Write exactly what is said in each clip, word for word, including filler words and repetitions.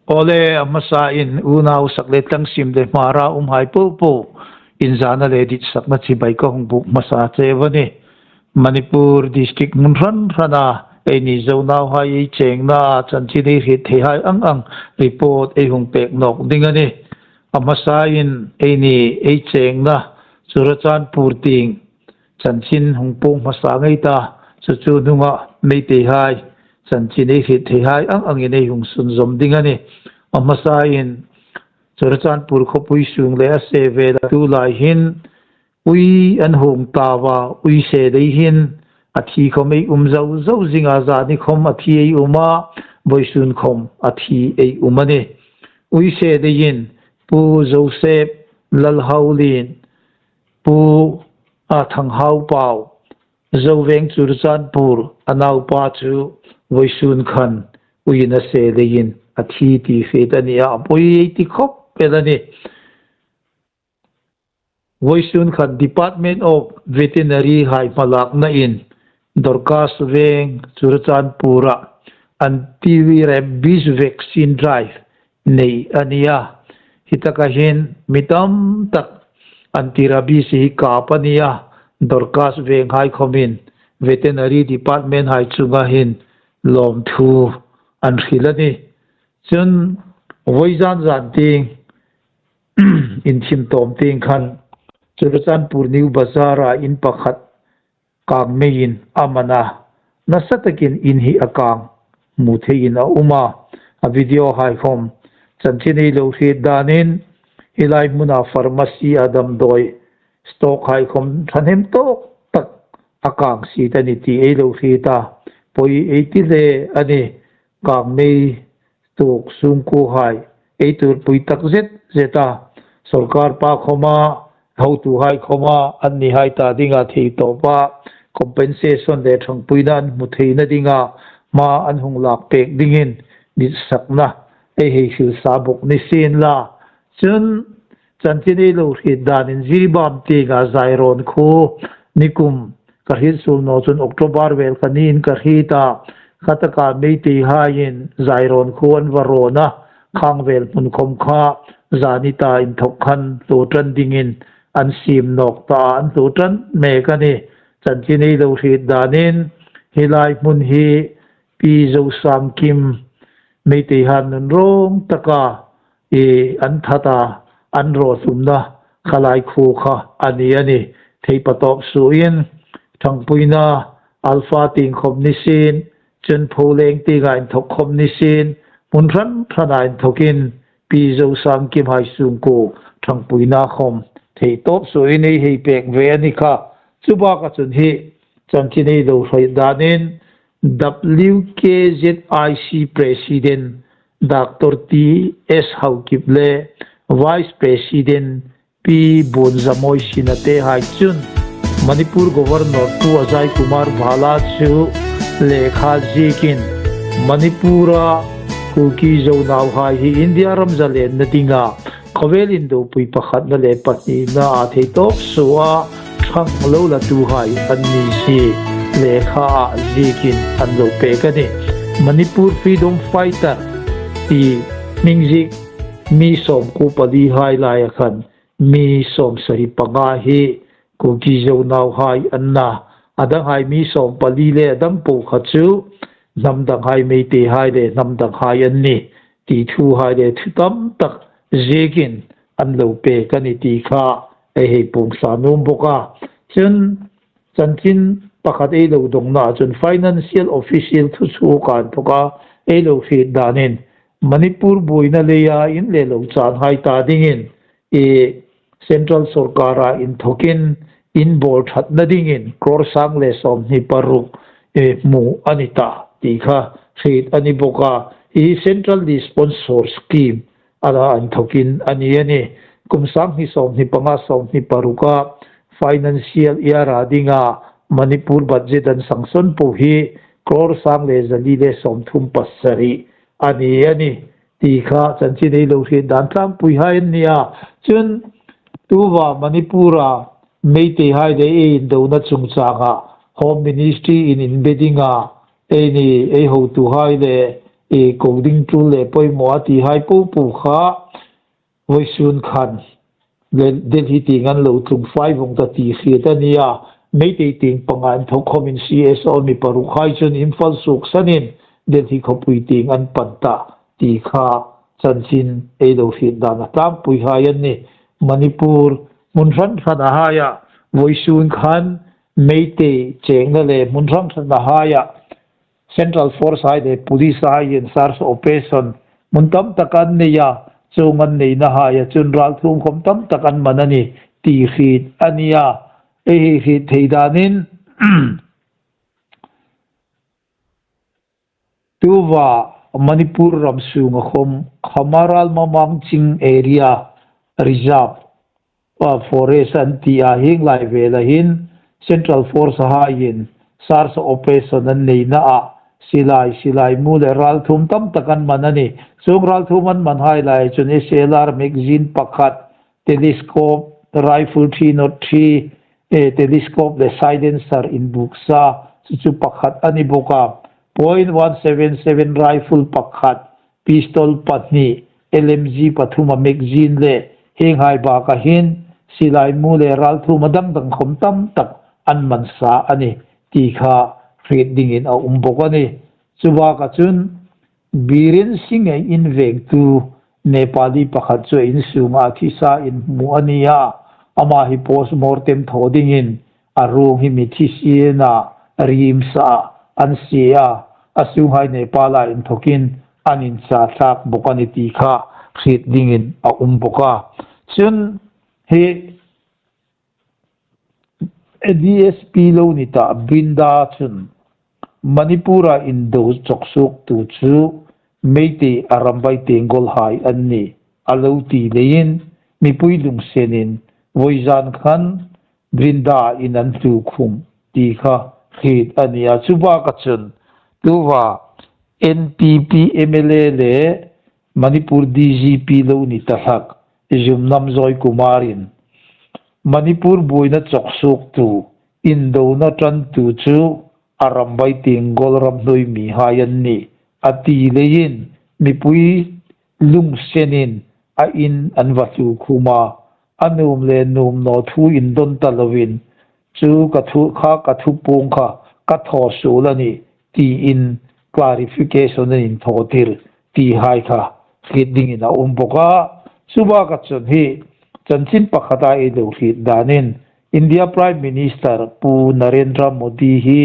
Awle, a hmasain unau sak le tlang sim le Hmar-a umhai popo inzana le ditsakna chibai ka hung buk hmasa che a nih. Manipur district hmun hran hrana eini Zo nauhai ei chengna chanchin ei hriet theihai ang ang report ei hung pek nawk ding a nih. A hmasain eini ei chengna Churachandpur tieng chanchin hung puong hmasa ngei ta, chu chu hnunga Meiteihai chanchin ei hriet theihai ang angin ei hung sunzawm ding a nih. A hmasain Churachandpur khawpui sung le a se vela tu lai hin ui an hung tau a, ui se dei hin a thi khawm ei um zo zo zing a, zani khawm a thi ei um a, vawisun khawm a thi ei um a nih. Ui se deiin Pu Joseph Lalhaulien, Pu a Thanghaupau, Zoveng Churachandpur, a naupa chu vawisun khan uiin a se leiin a thi ti hriet a nih a, a pawi ei ti khawp el a nih. Vawisun khan Department of Veterinary hai hmalaknain Dorcas Veng Churachandpur-a anti-rabies vaccine drive nei a nih a. Hi taka hin mi tam tak anti-rabies hi kap a nih a, Dorcas Venghai khawmin Veterinary Department hai chunga hin lawmthu an hril a nih. Chun vawizan zan tieng inthim tawm tieng khan Churachandpur New Bazar-a in pakhat kang meiin a man a, nasa takin in hi a kang hmu theiin a um a. A video hai khawm chanchin ei lo hriet danin hi lai hmuna pharmacy-a damdawi stock hai khawm thahnem tawk tak a kang si ta ni ti ei lo hriet a, pawi ei ti hle a nih. Kang mei tuok sungkuohai ei tuorpui tak zet zet a, sorkar pa khawma, hotuhai khawma, annihai ta dinga thei tawpa compensation le ṭhangpuina an hmu theina dinga hma an hung lak pek dingin ditsakna ei hei hril sa bawk ni sien la. Chun chanchin ei lo hriet danin Jiribam tienga Zairawn khuo nikum ka hriet suol naw chun October vel kha niin ka hriet a, kha taka Meiteihaiin Zairawn khuo an va rawn a, khang vel hmun khawm kha zani ta inthawk khan hluo ṭan dingin an siem nawk ta, an hluo ṭan mek a nih. Chanchin ei lo hriet danin hi lai hmun hi Pi Zosangkim Meiteihai nunrawng taka i an that a, an raw hlumna khalai khuo kha a ni a nih. Thei patawp suoin ṭhangpuina Alpha tieng khawm ni sien, chun Pholeng tienga inthawk khawm ni sien, hmun hran hrana inthawkin Pi Zosangkimhai sungkuo ṭhangpuina khawm thei tawp suoin ei hei pek ve a ni kha. Chu baka chun hi chanchin ei lo hriet danin W K Z I C President Doctor T S Haokip le Vice President Pi Bonzamoi Sinate hai chun Manipur Governor Pu Ajay Kumar Bhalla chu lekha ziekin Manipur-a Kuki Zo nauhai hi India ram zalenna dinga khawvel indopui pakhatna le pahnina a thei tawp suoa ṭhang lo latuhai an ni si lekha a ziekin an lo pek a nih. Manipur Freedom Fighter ti hming ziek mi sawmkuo palihai laia khan mi sawmsari panga hi Kuki Zo nauhai an na, a danghai mi sawmpali le a dang po kha chu hnam danghai Meiteihai le hnam danghai an ni ti thuhai le thu tam tak ziekin an lo pek a nih ti kha ei hei puong sa nuom bawk a. Chun chanchin pakhat ei lo dawngna chun financial official thuchhuoka inthawka ei lo hriet danin Manipur buoina leia in le lo chanhai ta dingin i Central Sorkara inthawkin in bawl ṭhatna dingin crore sang le sawmhni paruk, e, hmu a ni ta ti kha hriet a ni bawk a. Hi Central Sponsor Scheme a la inthawkin a ni a nih. Kum sanghni sawmhni panga sawmhni paruka financial year-a dinga Manipur budget an sanction po hi crore sang le zali le sawmthum pasari a ni a nih ti kha chanchin ei lo hriet dan tlangpuihai an ni a. Chun tuva Manipur-a Meiteihai le ei indona chungchanga Home Ministry-in inbe dinga eini ei hotuhai le e, ko ding tul le poimaw a ti hai po po kha, vawisun khan, le, Delhi tieng an lo tlung fai vong ta ti hriet a nia. Meitei tieng panga inthok khawmin C S O mi paruk hai chun Imphal suoksanin Delhi khawpui tieng an pan ta ti kha chanchin ei lo hriet dan a tlangpui hai an ni. Manipur hmun hran hran a haia vawisun khan Meitei chengna le hmun hran hran a haia Central Force hai le Police haiin search operation hmun tam tak an nei a, chuong an neina haia chun ralthuom khawm tam tak an man a ni ti hriet a nia. Ei hei hriet thei danin, tuva Manipur ram sunga khawm Khamaral Mamangching area reserve, a, forest an ti a, hieng lai vela hin Central Force haiin search operation an neina a, silai, silai mu le ralthuom tam tak an man a ni. Chuong ralthuom an man hai lai chun S L R magazine pakhat, telescope, rifle three nought three, eh, telescope le silencer inbuk sa, chu chu pakhat a ni bawk a. Point one seven seven rifle pakhat, pistol pahni, L M G pathuma magazine le hieng hai baka hin silai mu le ralthuom a dang dang khawm tam tak an man sa a ni ti kha hriet dingin a um bawk a ni. Chu baka chun Biren Singh-a invengtu Nepali pakhat chu a insunga thi sa inhmu a ni a, ama hi post mortem thaw dingin a ruong hi mitthi siena riem sa an sie a, a sunghai Nepala inthokin an incha thlak bawk a ni ti kha hriet dingin a um bawk a. Chun hi D S P lo ni ta Brinda chun Manipura indo chawk suoktu chu Meitei Arambai Tenggol hai an ni a lo ti leiin mipui lungsenin vawizan khan Brinda-in an hluo khum ti kha hriet a ni a. Chu baka chun tuva N P P M L A le Manipur D G P lo ni ta hlak Yumnam Joy Kumar-in Manipur buoina chawk suoktu, indona ṭantu chu Arambai Tenggol ramhnuoi mihai an ni a ti leiin mipui lungsenin a in an va hluo khum a, a nuom le nuom naw thu indon ta loin chu ka thu kha, ka thupuong kha ka thaw suol a nih tiin clarification an inthawtir ti hai kha hriet dingin a um bawk a. Chu baka chun hi chanchin pakhata ei lo hriet danin India Prime Minister Pu Narendra Modi hi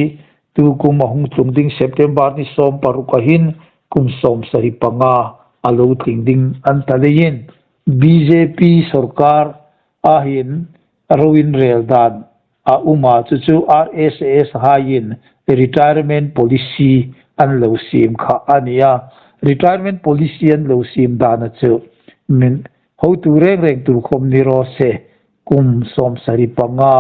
tukum a hung tlung ding September ni sawm paruka hin kum sawmsari panga a lo tling ding an ta leiin B J P sorkar a hin ro inrel dan a um a, chu chu R S S haiin retirement policy an lo siem kha a ni a. Retirement policy an lo siem dana chu min hotu reng reng tur khawm ni raw se, kum sawmsari panga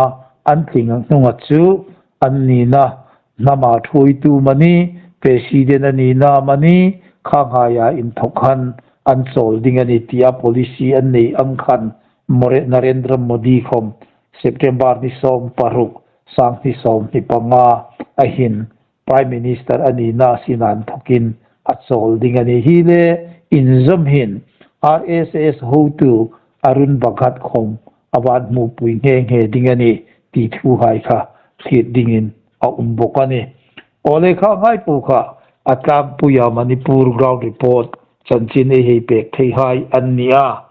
an tling ang hnunga chu an nina hnama thuoitu mani, president a nina mani, khanghaia inthok khan an chawl ding a ni tia policy an nei ang khan More-, Narendra Modi khawm September ni sawm paruk, sang hni sawmhni panga a hin Prime Minister a nina sina inthokin a chawl ding a ni. Hi le inzawm hin R S S hotu Arun Bhagat khawm a va hmupui nghe nghe ding a ni ti thu hai kha hriet dingin a um bawk a ni. Awle, kha ngai po kha a tlangpuia Manipur ground report chanchin ei hei pek thei hai an ni a.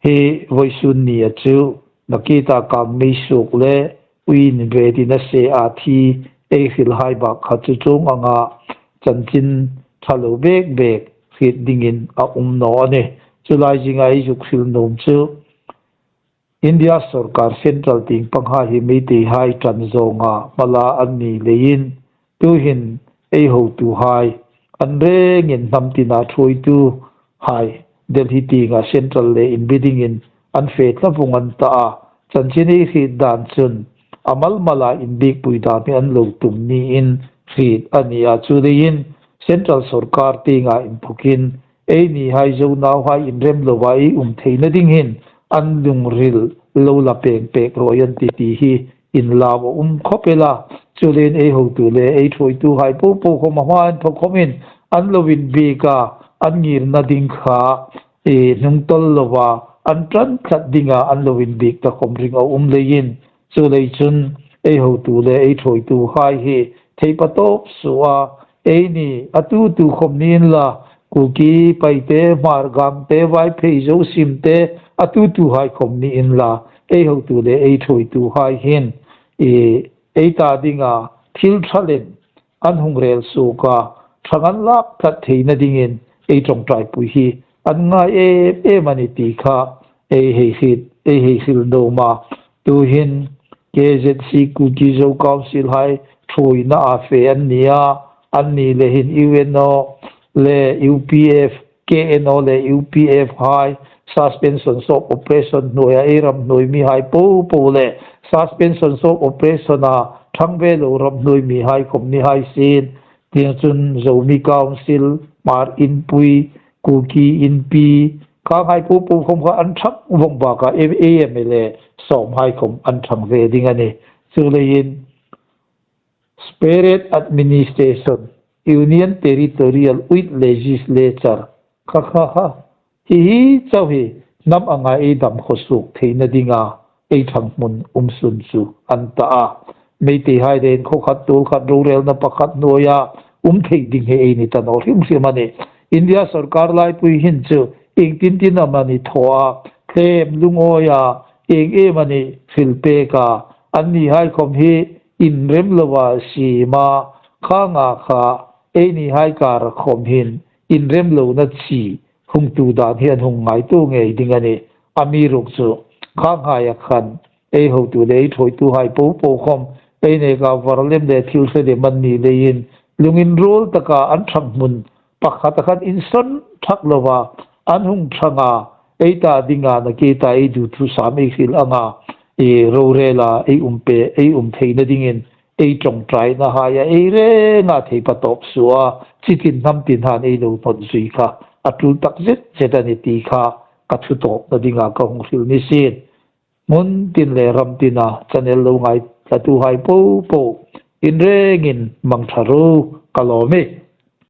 Hi vawisun nia chu Nakita Kangmei suok le uin ve dina se a thi ei hril hai bak kha chu chuong anga chanchin ṭha lo bek bek hriet dingin a um naw a ni. Chu lai zinga ei zuk hril nuom chu India sorkar central tieng panghai hi Meitei hai ṭan zawnga hma la an ni leiin tuhin ei hotuhai an rengin hnam tina thuoituhai Delhi tienga central le inbidingin an fe tla vawng an ta a. Chanchin ei hriet dan chun a mal mala inbiekpui dan hi an lo tum niin hriet a ni a. Chu leiin central sorkar tienga inthokin eini hai Zo nauhai inrem lova ei um theina ding hin an lungril lo la peng pek rawi an ti ti hi inlau a um khawp el a. Chu leiin ei hotu le ei thuoituhai po po khawm a hma inthok khawmin an lo inbiek a, an ngirna ding kha, e, hnungtawl lova an ṭan tlat dinga an lo inbiek ta khom ring a um leiin, chuleiin chun ei hotu le ei ṭhuoituhai hi thei patawp suoa, eini a tu tu khom ni inla, Kuki, Paite, Hmar, Gangte, Vaiphei, Zosimte, a tu tuhai khom ni inla, ei hotu le ei ṭhuoituhai hin, e, ei ta dinga thil ṭha lem an hung rel suok a, ṭhang an lak tlat theina dingin ei ṭawngṭaipui hi an ngai em em a nih ti kha ei hei hril, ei hei hril nuom a. Tuhin K Z C Kuki Zo Council hai ṭhuoina a fe an ni a, anni le hin U N O le U P F, K N O le U P F hai suspension of operation hnuoia ei ram hnuoi mihai popo le suspension of operation a ṭhang ve lo ram hnuoi mihai khom ni hai sin, tiang chun Zomi Council, Hmar Inpui, Kuki Inpi, khanghai popo khom kha an ṭhang vawng baka M L A sawmhai khom an ṭhang ve ding a nih. Chuleiin Separate Administration, Union Territorial with Legislature, kha kha kha, hi hi chau hi hnam anga ei dam khawsuok theina dinga ei ṭhang hmun um sun chu an ta a. Meiteihai le khaw khat tuol khat rorelna pakhat hnuoia um thei ding hi ei ni ta naw hrim hrim a nih. India sawrkar laipui hin chu iengtin tin am a ni thaw a, thlem lungawia, ieng em a ni hril pek a, annihai khom hi inrem lova siem a, khanga kha einihai kara khom hin inrem lona chi hung tu dan hi an hung ngaituo ngei ding a nih. Amiruokchu khanghaia khan ei hotu le ei ṭhuoituhai popo khom ei neka var lem le thil hre lem an ni leiin lunginruol taka an ṭhang hmun pakhat a khan insawn thak lova an hung ṭhang a, ei ta dinga nakie ta ei duthusam ei hril anga, e, rorela ei um pe, ei um theina dingin ei ṭawngṭainahaia ei renga thei patawp suoa, chi tin hnam tin han ei lo hnawt zui kha a tul tak zet zet a nih ti kha ka thu tawpna dinga ka hung hril ni sin. Hmun tin le ram tina channel lo ngaithlatuhai popo, in rengin mang ṭha ro, ka lawm e.